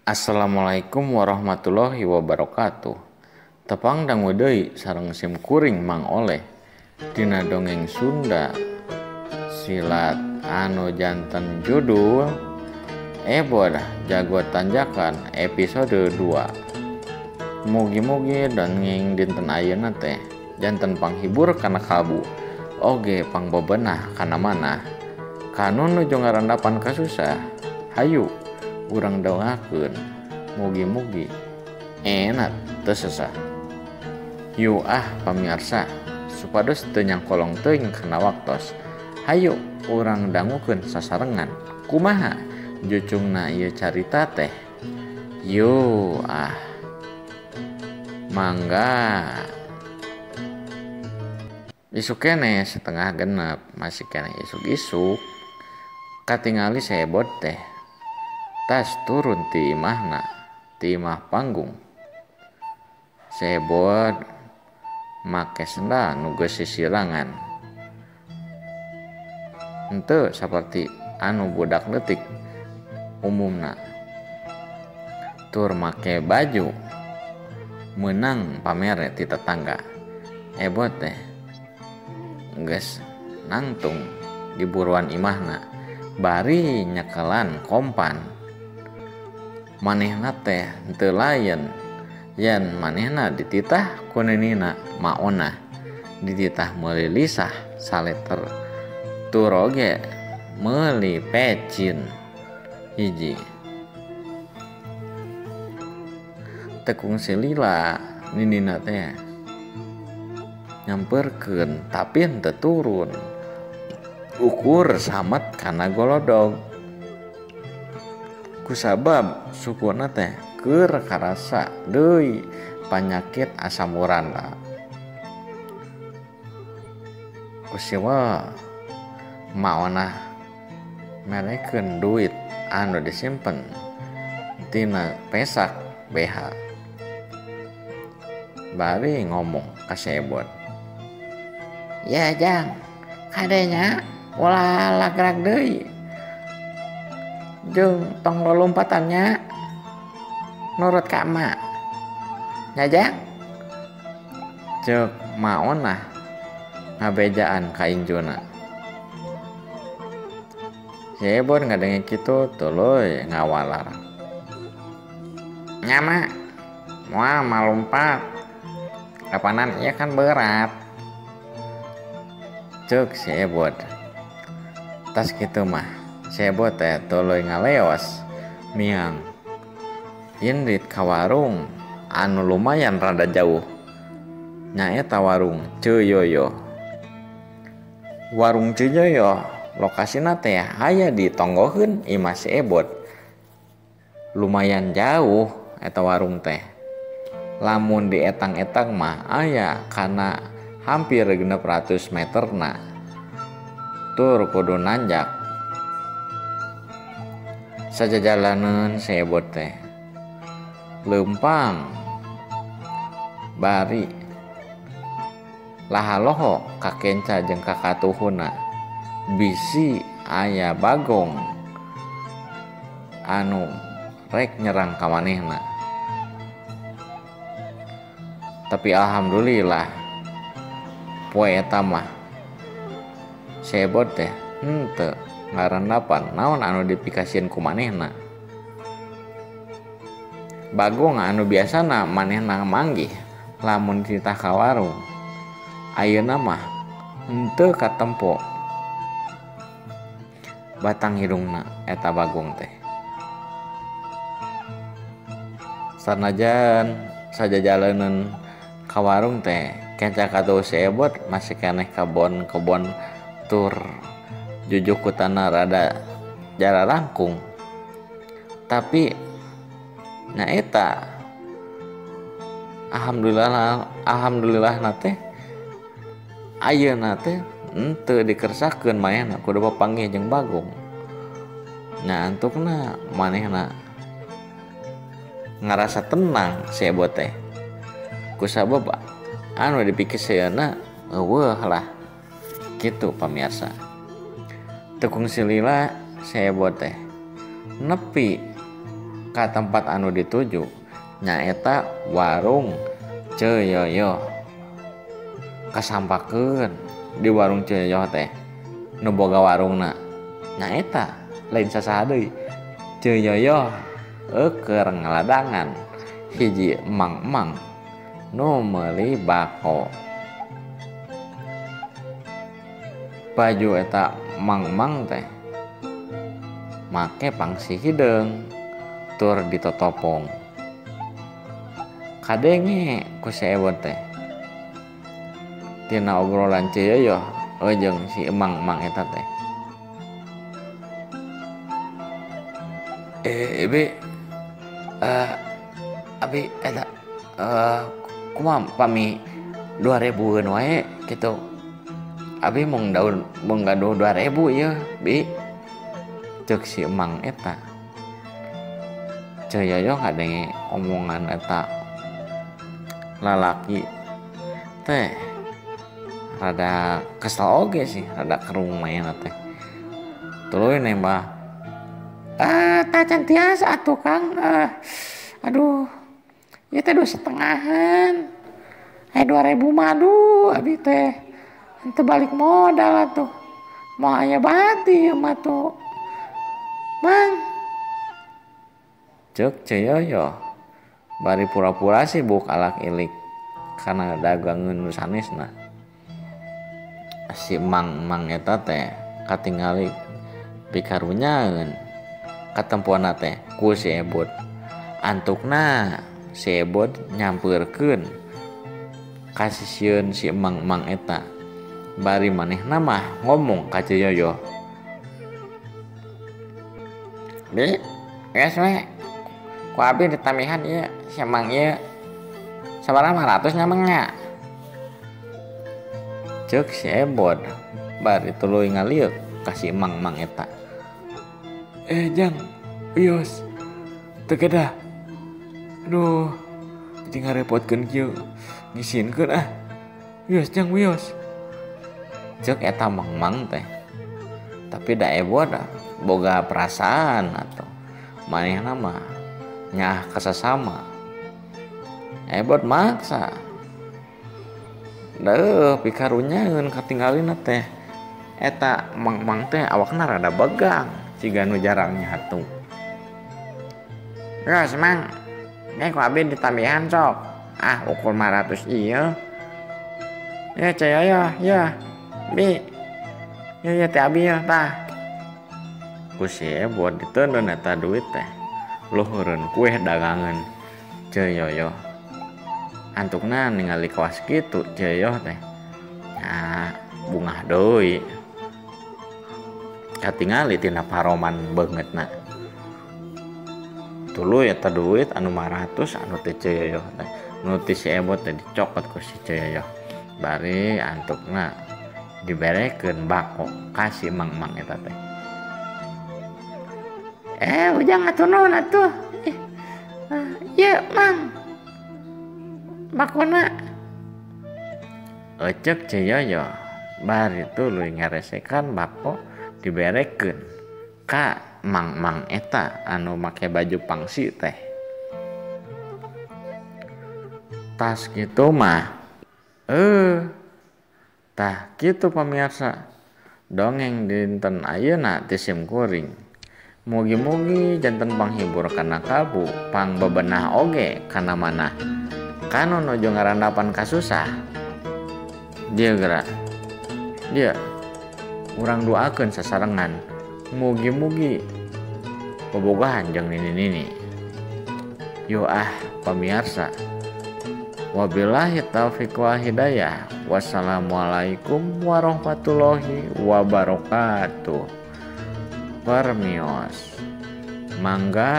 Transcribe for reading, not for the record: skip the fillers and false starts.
Assalamualaikum warahmatullahi wabarakatuh. Tepang dangu deui sareng sim kuring Mang Oleh dina dongeng Sunda silat anu janten judul Ebod Jago Tanjakan episode 2. Mugi-mugi dongeng dinten ayeuna teh janten panghibur kana kalbu oge pangbebenah kana manah kanu nuju ngarandapan kasusah. Hayu urang doakeun mugi-mugi enak teu sesah. Yu ah pamirsa, supados teu nyangkolong teuing kana waktos. Hayu urang dangukeun sasarengan. Kumaha jucungna ieu carita teh? Yu ah. Mangga. Isuk keneh 5:30 masih keneh isuk-isuk katingali sebot teh. Tas turun ti imahna, ti imah panggung. Sebot make sendal nu geus sisirangan. Henteu saperti anu budak leutik umumna. Tur make baju meunang pamere ti tetangga. Ebot teh geus nangtung di buruan imahna, bari nyekelan kompan. Manehna teh henteu lain yen manehna dititah ku ninina maonah, dititah meuli lisah saleter tur oge meuli pecin hiji. Teu kungsi lila ninina teh nyamperkeun tapi henteu turun, ukur samet kana golodog. Kusabab sukuna teh keur karasa deui panyakit asam urat. Kusiwa maonah merekeun duit anu disimpen tina pesak BH. Bari ngomong ka si Ebot, "Ya jang, kadenya ulah lagrak deui. Jeung tong lolompatannya nurut ka emak. Nya jang?" Ceuk maonah ngabejaan ka injuna. Si Ebot ngadenge kitu tuluy ngawalar. "Nya mak, moal malompat. Kapanan ieu kan berat." Ceuk si Ebot. Tas kitu mah si Ebot teh tuluy ngaleos miang indit ka warung anu lumayan rada jauh, nyaeta warung Ceu Yoyo. Warung Ceu Yoyo lokasina teh aya di tonggoheun imah si Ebot. Lumayan jauh eta warung teh. Lamun dietang-etang mah aya kana hampir 600 meterna. Tur kudu nanjak. Sajajalaneun si Ebot teh leumpang bari lahaloho kakenca jeung kakatuhuna, bisi aya bagong anu rek nyerang ka manehna. Tapi alhamdulillah poe eta mah si Ebot teh henteu ngarandapan naon anu dipikasieun ku manehna. Bagong anu biasana manehna manggih lamun dititah ka warung, ayeuna mah henteu katempo batang hidungna eta bagong teh. Sanajan sajajalaneun ka warung teh kenca katuh si Ebot masih keneh kebon-kebon tur jujukutana rada jara langkung. Tapi nyaeta alhamdulillah na teh ayeuna teh henteu dikersakeun manehna kudu papanggih jeung bagong. Nya antukna manehna ngarasa tenang si Ebot teh. Kusabab anu dipikirseunna eueuh lah kitu pamirsa. Teu kungsi lila si Ebot teh nepi ka tempat anu dituju nyaeta warung Ceu Yoyo. Kasampakeun di warung Ceu Yoyo teh nu boga warungna nyaeta lain sasaha deui Ceu Yoyo keur ngaladangan hiji emang-emang nu meuli bako. Baju eta mang-mang teh make pangsi hideung tur ditotopong. Kadenge ku si Ebot teh tina obrolan Ceu Yoyo jeung si emang-emang eta teh. Bi, abi eta kumaha pami 2000-eun wae kitu. Abi mung daun mung gaduh 2000 ieu, bi. Ceuk si emang eta. Ceu Yoyo ngadenge omongan eta lalaki teh rada kesel oge sih, rada kerung mainna teh. Tuluy nembah, tacan tiasa atuh Kang, aduh ieu teh 2,5-an. 2000 mah aduh abi teh henteu balik modal atuh. Moal aya bati ieu mah tuh. Mang. Ceuk Ceu Yoyo bari pura-pura sibuk alak ilik kana dagangeun nu sanesna. Si mang-mang eta teh katingali pikarunyaeun katempuanna teh ku si Ebot. Antukna si Ebot nyampeurkeun ka sisieun si emang-emang eta. Bari manehna mah ngomong ka Ceu Yoyo. Bi, geus we. Ku abi ditamihan ieu si emang ieu. Sabaraha 500 nya mang nya? Ceuk si Ebot bari tuluy ngalieuk ka si emang-emang eta. Jang, wios. Teu kedah. Aduh, jadi ngarepotkeun kieu. Ngisinkeun ah. Wios jang wios. Ceuk eta mang-mang teh. Tapi da Ebot boga perasaan atuh. Manehna mah nyaah ka sasama. Ebot maksa. Deuh pikarunyaeun katinggalina teh. Eta mang-mang teh awakna rada begang siga nu jarang nyatu. Geus mang, ge ku abi ditambihan sok. Ah ukur 500 ieu. Ya Ceu Yoyo, ya. Bi. Ya ya teh abi ya tah. Ku si Ebot diteundeun eta duit teh. Luhureun kueh dagangan Ceu Yoyo. Antukna ningali kawas kitu Ceu Yoyo teh. Nah, bungah deui. Katingali tina paroman beungeutna. Tuluy eta duit anu 500 anu teh Ceu Yoyo teh. Nu ti si Ebot teh dicokot ku si Ceu Yoyo. Bari antukna diberekeun bako ka si mang-mang eta teh. Ujang atuh naon atuh? Ieu mang. Bakona. Eceuk Ceu Yoyo bari tuluy ngaresekan bako diberekeun ka mang-mang eta anu make baju pangsi teh. Tas kitu mah. Tah kitu pamirsa. Dongeng dinten ayeuna ti sim kuring. Mugi-mugi janten panghibur kana kalbu, pang bebenah oge kana manah. Kanu nuju ngarandapan kasusah. Dia gerak. Dia urang doakeun sasarengan. Mugi-mugi bobogohan jeung nini-nini. Yo ah pamirsa. Wabillahi taufiq wal hidayah. Wassalamualaikum warahmatullahi wabarakatuh. Permios. Mangga.